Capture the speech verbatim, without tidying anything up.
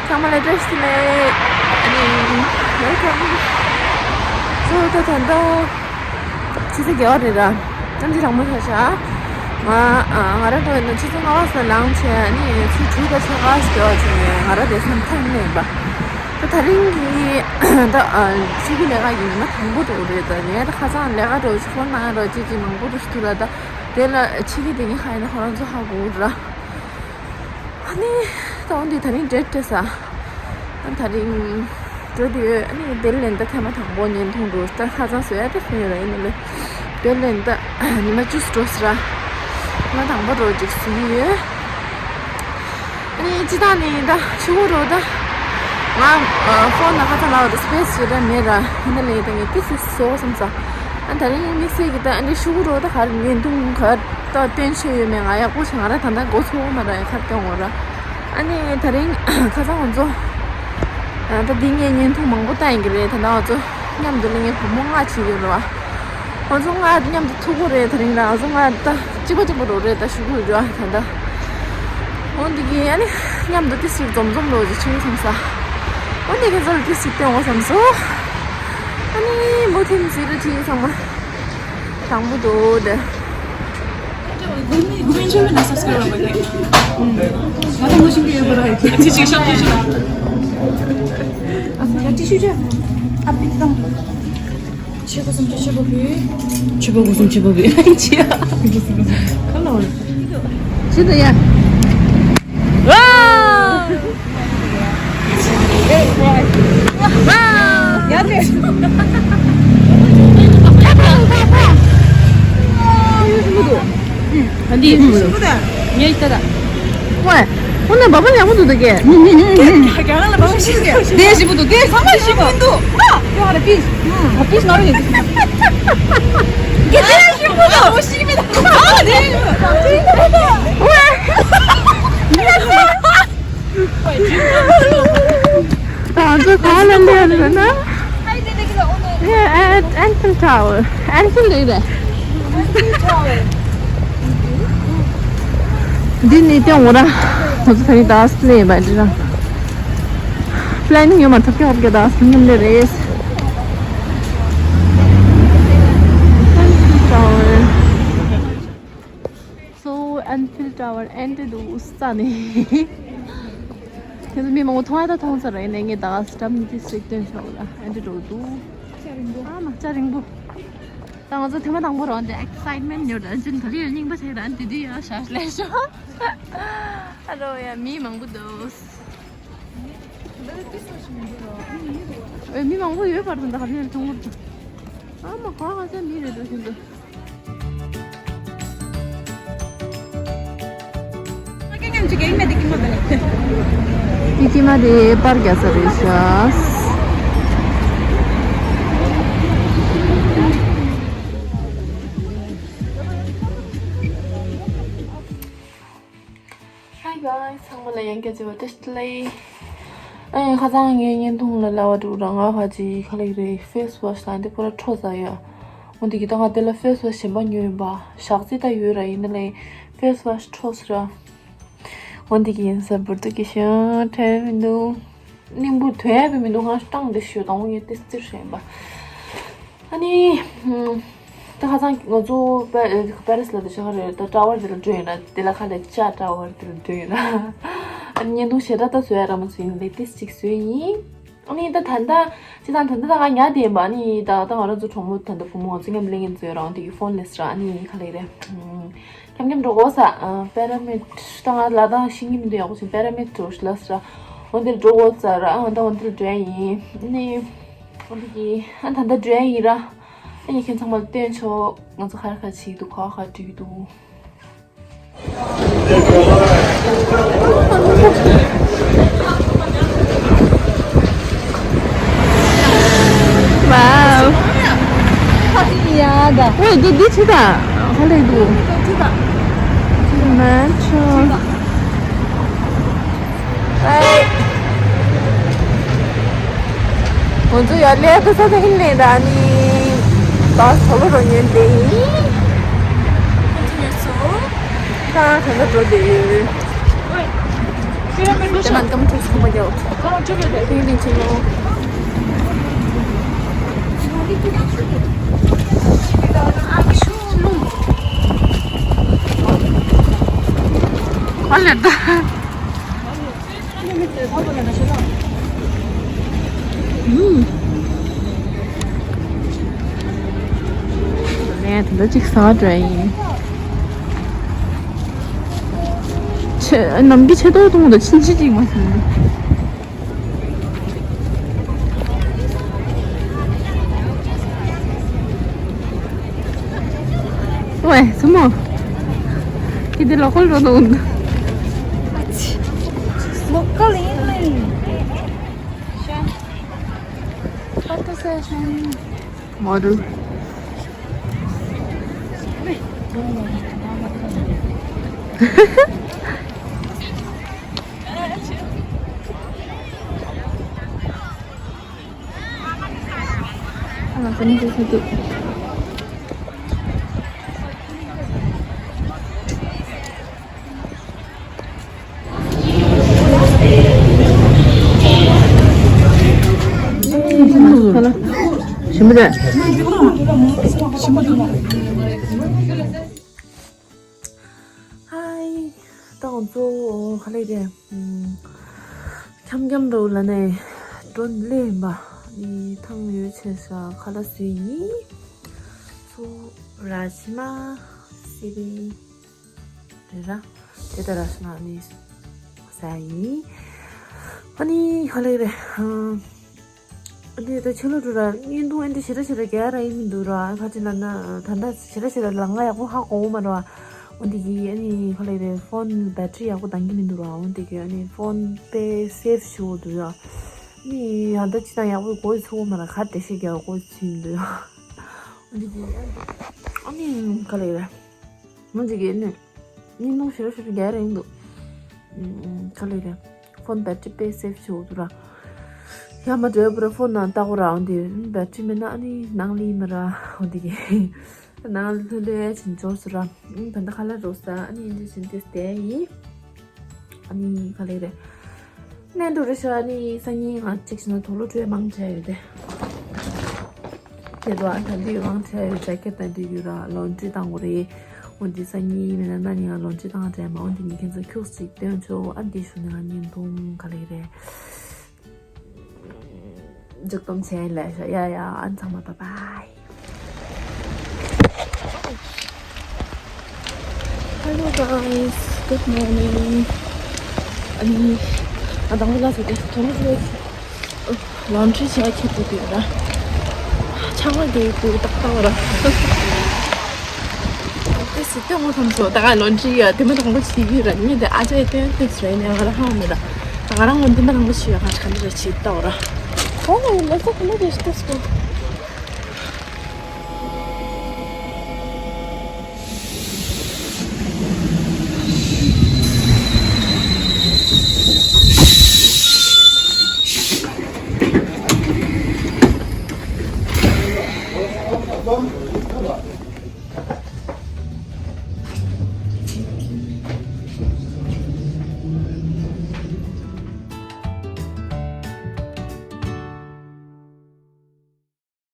ཚང་མ་ལ་བཀྲ་ཤིས་བདེ་ལེགས། ཨ་ནི། Welcome. So ད་ད་ལྟ་ཆུ་ཚོད་བརྒྱད་པ་རེད་ར། ཐམས་ཅད་དྲང་མོ་ཆ་བཞག་ང་ཨ། ང་རང་ཐོག་ཡིན་ན་ཆུ་ཚོད་ལྔ་པ་ཙམ་ལངས་བྱས། ཨ་ནི་ཆུ་དྲུག་དང་ཕྱེད་ཀ་ཙམ་བརྒྱབ་བྱས་ནས་ང་རང་དེ་སང་ཐང་ནས་ཡིན་པ། ད་དེ་རིང་གི་ད་ཨ། ཕྱི་གི་ལས་ཀ་ཡིན་ན་དང་པོ་འགྲོ་གི་རེད། ད་ངས་ད་ཁ་སང་ལས་ཀ་འགྲོ་ཆུ་ཁོ་ན་རོ་ཅི་ཅི་མང་པོ་འགྲོ་ཞིག་འདུག་ལ། ད་དེ་ལ་ཕྱི་གི་དེ་ངས་ཧ་ཡིན་ན་ཁོ་རང་ཚོ་ཧ་གོ་ར། ཨ་ནི་ད་འོན་ཏེ་དེ་རིང་འགྲོ་འགྲོ་ས། ཨ་དེ་རིང་འགྲོ་དུས་ཨ་ནི་དེ་ལན་ད་ཐེངས་མ་དང་པོ་བརྙན་ཐུང་འགྲོ་ད་ཁ་སང་བཟོ་ཡ་ད་ཁོ་ཡོད་ར། ཡིན་ནའི་དེ་ལན་ད་ཉི་མ་བཅུ་འགྲོ་ས་ར། ཉི་མ་དང་པོ་འགྲོ་ཅིག་བཟོ་གི་ཡོད། ཨ་ནི་སྤྱིར་བཏང་ནི་ད་ཤོག་བུ་རོ་ད་ང་ཕོན་ན་ཁ་ཚ་ལ་བ་ད་སི་པེ་སི་ཞེ་དྲག་མེད་ར། ཡིན་ནའི་ད་ངས་ཏི་སི་བཟོ་བསམ་ས། ཨ་དེ་རིང་དམིགས་བསལ་གྱི་ད་ཨ་ནི་ཤོག་བུ་རོ་ད་ག་རེ་བརྙན་ཐུང་ག་ད་སྟོན་ཆོས་ཡོད་མེད་ང་ཡག་པོ་ཞིག་ང་ར་ད་ལྟ་མགོ་ཚོས་མ་ར། ཡ་ཁ་སྟོན་འོ་ར། ཨ་ནི་དེ་རིང་ཁ་སང་ང་ཚོ་ད་འདི་ངས་བརྙན་ཐུང་མང་པོ་བཏང་ཡིན་གྱི་རེད། ད་ལྟ་ང་ཚོ་མཉམ་དུ་ལ་ངའི་བུ་མོ་ལྔ་བྱེད་ཀྱི་རེད་བ། ང་ཚོ་ལྔ་མཉམ་དུ་ཐུག་གི་རེད། དེ་རིང་ར་ང་ཚོ་ལྔ་ད་གཅིག་པ་གཅིག་པ་འགྲོ་རེད། ད་ཤོག་བུ་རོ་ད་ད། འོ་འདི་གི་ཨ་ནི་མཉམ་དུ་ཏི་སི་འཛོམས་འཛོམས་འགྲོ་ཅིག་བྱེད་བསམ་ས། འོ་འདི་གི་ཚོ་ལ་ཏི་སི་སྟོན་འོ་བསམ་སོང་། ཨ་ནི་མུ་མཐུད་ཟེར་ར་ཅིག་ཚང་མ། དང་པོ་དོ་དེ། ཆེ་གོ་སུམ་ཆེ་གོ་བུ། ཆེ་གོ་གུ་སུམ་ཆེ་གོ་བུ། ཁ་ལོ། ཆེ་དོ་ཡ། ཝའོ། ཡ་དེ། ཨ་འདི་ངས་ལྟ་ད། ཝེ། ཁོ་ནི་བ་པ་ཡག་པོ་འདུག་ད་གས། རྒྱ་ནག་ལ་བ་པ་ཞིག་འདུག་གས། དེ་ཞིག་པོ་འདུག་དེ་ཚང་མ་ཞིག་པོ་འདུག་ཨ། ཡ་ཧ་ལ་པིས། ཧ་པིས་ནོར་ཡིན། རྒྱ་ནག་ཞིག་པོ་འདུག་ཨ་དེ་ཞིག་པོ་འདུག་ཝེ། ད་ང་ཚོ་ག་ལ་སླེབས་ཡོད་ན། Yeah, at Eiffel Tower. Eiffel རེད་རེད། འདི་ནས་ཀྱང་འོ་ར། ང་ཚོ་ད་ནི་ད་སླེབས་ཡིན་པ་འདི་ར། པི་ལེ་ནིང་ཡོད་མ་ཐུབ་ཀྱི་ཧོབ་ཀྱི་ད་སླེབས་ལེ་རེད། Eiffel Tower. So Eiffel Tower ཨེ་འདྲ་འདུག་ས་ནས། དེ་ཚོ་མི་མང་པོ་མཐོང་ཡ་ད་མཐོང་ཚར་རེད། ནས་ངས་ད་སི་ཏམ་ནི་ཏི་སི་སྟོན་ཆོག་ལ་ཨེ་འདྲ་འགྲོ་འདུག་ཨ་མ་ལྕགས་རིང་པོ། ད་ང་ཚོ་ཐེངས་མ་དང་པོ་རང་དེ་ཨེག་སའིཊ་མེན་ཊ་ཡོད་ར། ཅིན་ད་ལི་རྙིང་པ་ཆགས་ར། དེ་དུས་ཡང་ཞག་ལས་ཤོག་ཨ་རོ་ཡ་མི་མང་པོ་འདུག་ཨེ་མི་མང་པོ་ཡོད་པར་དུ་ད་ཧ་ལས་མཐོང་གི་འདུག་ཨ་མ་ག་ག་ས་མི་རེད་འདུག་ཤིན་ཏུ། ཀི་ཀི་མ་དེ་པར་རྒྱག་ས་རེད་ཤག Hi guys, ཚང་མ་ལ་ཡང་བསྐྱར་བཅར་བ་བཀྲ་ཤིས་བདེ་ལེགས། ཨ་ཡིན་ཁ་སང་ངའི་བརྙན་ཐུང་ལ་ལབ་པ་འདུག་ར། ང་ཕ་ཅི་ཁ་ལག་རེད། ཕེ་སི་ཝ་ཤི་དང་འདི་པུ་ར་འཕྲོ་ཟ་ཡོད། འོ་འདི་གི་ད་ང་དེ་ལ་ཕེ་སི་ཝ་ཤི་གཞན་པ་ཉོས་ཡིན་པ། ཞག་རྩི་ད་ཡོད་ར། ཡིན་ནའི་ཕེ་སི་ཝ་ཤི་འཕྲོ་ཟ་ར། འོ་འདི་གི་ཡིན་ས་འབུར་དུ་གི་ཤོ་ཁྲལ་མི་འདུག་སྙིང་པོ་དོན་ཡ་པའི་མི་འདུག་ང་སྟངས་འདི་ཤོད་དང་འོ་ངས་ཏི་སི་ཏིར་ཤོད་ཡིན་པ། ཨ་ནི། ད་ཁ་སང་ང་ཚོ་པེ་པེ་རི་སི་ལ་དེ་ཆ་ག་རེ་ད་ཊ་ཝར་དེ་ལ་འགྲོ་ཡིན་ར། དེ་ལ་ཁ་ལ་ཅ་ཊ་ཝར་དེ་ལ་འགྲོ་ཡིན་ར། ཨ་ནི་བརྙན་ཐུང་ཞེ་དྲག་ད་བཟོ་ཡ་རག་མ་སོང་། ཡིན་ནའི་ཏིས་གཅིག་བཟོས་ཡིན། ཨ་ནི་ད་ད་ལྟ་ཅི་ད་ད་ལྟ་ད་ང་ཉལ་བསྡད་ཡིན་པ། ཨ་ནི་ད་ད་ང་རང་ཚོ་གྲོགས་མོ་ད་ལྟ་བུ་མོ་ང་ཚོ་མཉམ་གླེང་མཁན་ཚོ་ཡོད་ར། འོ་དེ་གི་ཕོན་ལས་སི་ར། ཨ་ནི་ཁ་ལ་ཡིན་རེད། འཁྱམ་འཁྱམ་འགྲོ་དགོས་ས། པེ་ར་མིད་ད་ང་ལ་ད་ཤེས་ཀྱི་མི་འདུག་ཡག་པོ་ཞིག་པེ་ར་མིད་འགྲོ་ལ་སི་ར། འོ་འདིར་འགྲོ་དགོས་ས་ར། ཨ་ད་འོ་འདིར་འགྲོ་ཡ་ཡིན། ཨ་ནི། ཨ་ནི་ཨ་ད་ལྟ་འགྲོ་ཡ་ཡིན་ར། ཨ་ནི་ཁྱེད་ཚང་མ་ལ་སྟོན་ཆོག་ང་ཚོ་ག་རེ་ག་རེ་བྱེད་ཀྱི་འདུག་ག་བ་ག་བ་འགྲོ་གི་འདུག Wow. Wait, did this is a holiday? Metro. ང་ཚོ་ཡར་སླེབས་ས་དེ་ཡིན་ནའི་ད་ནི་བཱ་སི་ཐོག་ལ་རོ་ཉན་དེ་ཡིན། ད་ད་ལྟ་འགྲོ་བསྡད་ཡོད། དེ་མ་འདམ་ཐུག་སོང་པ་རྒྱག་ཐེངས་རིང་ཆེ་ལོ། ཨ་ལེ་ད། ནས་ད་ལྟ་གཅིག་ཟ་འདྲ་ཡིན། ཆེ་ནམ་གྱི་ཆེ་ཏོག་གཏོང་དང་ཕྱིན་ཆད་ཅིག་མ་ཟིན། ཝེ་སུ་མོ། ཁྱེད་འདི་ལོ་ཀལ་རོ་འདུག་འདུག་ལོ་ཀལ་ཡིན་ལེ། ཕོ་ཊོ་སེ་ཤན། མོ་ཌེལ། ཨ་ལ་ཀན་ཇི་སི་འདུག་ཞིམ་པོ་རེད། ཧའི། ད་ང་ཚོ་ག་ལེ་རེད། འཁྱམ་འཁྱམ་འགྲོ་ལ་ནས་འགྲོ་ལེ་ཡིན་པ། ནི་ཐང་ཡོད་ཆེ་ས་ཁ་ལ་སུ་ཡིན། ཚོ་ར་ཤི་མ་སི་རི་རེད་ར། དེ་ལྟར་ལ་སོང་ན་ནི་ཟ་ཡིན། ཨ་ནི་ག་ལེ་རེད། ཨ་ནི་ད་ཕྱི་ལོགས་འགྲོ་ར་བརྙན་ཐུང་ཨ་ནི་ཞེ་དྲག་ཞེ་དྲག་རྒྱག་ར་ཡིན་མི་འདུག་ར། ཁ་ཅིག་ལབ་ན་ད་ལྟ་ཞེ་དྲག་ཞེ་དྲག་ལམ་ཁ་ཡག་པོ་ཧ་གོ་གི་མ་རེད་བ། འོ་འདི་གི་ཨ་ནི་ག་ལེ་རེད། ཕོན་བེ་ཊི་རི་ཡག་པོ་འདང་གི་མི་འདུག་ར། འོ་འདི་གི་ཨ་ནི་ཕོན་དཔེ་སེབ་ཞུ་འདུག་ཡ། ཨ་ནི་ཡང་ད་ཅི་དང་ཡག་པོ་གོ་ཚུགས་མ་ར། ཁ་བདེ་ཤེས་རྒྱག་གོ་ཚུགས་འདུག་ཡ། འོ་འདི་གི་ཨ་ནི་ག་ལེ་རེད། ང་ཅིག་གིས་ནི་བརྙན་ཐུང་ཞེ་དྲག་ཞེ་དྲག་རྒྱག་རེད་འདུག་ཨུམ། ག་ལེ་རེད། ཕོན་བེ་ཊི་རི་དཔེ་སེབ་བྱེད་འོ་དུ་ར། ཡ་མ་འདྲེ་པུ་ར་ཕོན་ནང་ལྟ་གོ་ར། འོ་དེ་བེ་ཊི་རི་མེད་ན་ཨ་ནི་ནང་ལི་མ་ར། འོ་དེ་གི་ནང་ལི་ལྷོད་ལྷོད་ཕྱིན་འབྱོར་སུ་ར། ཨུམ། ད་ལྟ་ཁ་ལག་རོ་ས་ཨ་ནི་འདི་བཞིན་དེ་བསྡད་ཡིན། ཨ་ནི་ག་ལེ་རེད། གནས་འགྲོ་རེ་ཤ་ནི་སང་ཉིན་ང་གཅིག་བྱས་ན་དུག་ལོག་འཁྲུད་མང་ཆེ་ཡོད་དེ། དེ་ལོ་ཨ་ད་འདི་མང་ཆེ་ཡོད། ཇེ་ཀེ་ཊི་དང་འདི་ཡོད་ར། ལོན་ཌི་རི་བཏང་དགོས་རེད། འོ་འདི་སང་ཉིན་མེད་ན་གནངས་ཉིན་ང་ལོན་ཌི་རི་བཏང་དྲན་མ། འོ་འདི་ངས་ཁྱེད་ཚོ་ཁྱུག་ཅིག་སྟོན་ཆོག་ཨ་འདི་ཞུ་ནས་ང་བརྙན་ཐུང་ག་ལེ་རེད། མཇུག་སྡོམ་བྱས་ལེ་ཤ། ཡ་ཡ། ཨ་ཚང་མ་bye bye. Hello guys, good morning. ཨ་ནི་ང་དང་པོ་ལ་ཟེར་ཏེ་དུག་ལོག་འཁྲུད། ལོན་ཌི་རི་བྱས་ཁྱེར་ཏེ་འདུག་ར། ཆང་མ་དེ་དུག་ཏག་ཏག་ར། དེ་སི་སྟོན་དངོས་ཐམས་སོ་ད་ག་ལོན་ཌི་རི་ཡ་དེ་མ་དང་པོ་བྱེད་ཀྱི་ར། ངས་དེ་ཨ་ཅེ་སྟོན་ཏེ་སི་རེད་ནས་ང་ར་ཧང་མེད་ར། ད་ང་རང་ངོ་དེ་མ་དང་པོ་བྱེད་ཡ་ག་ག་འདི་ར་བྱེད་ཏག་ར། ཁོང་ལ་ལ་ས་ཁོ་ལ་རེ་ཤི་ཏེ་སོ།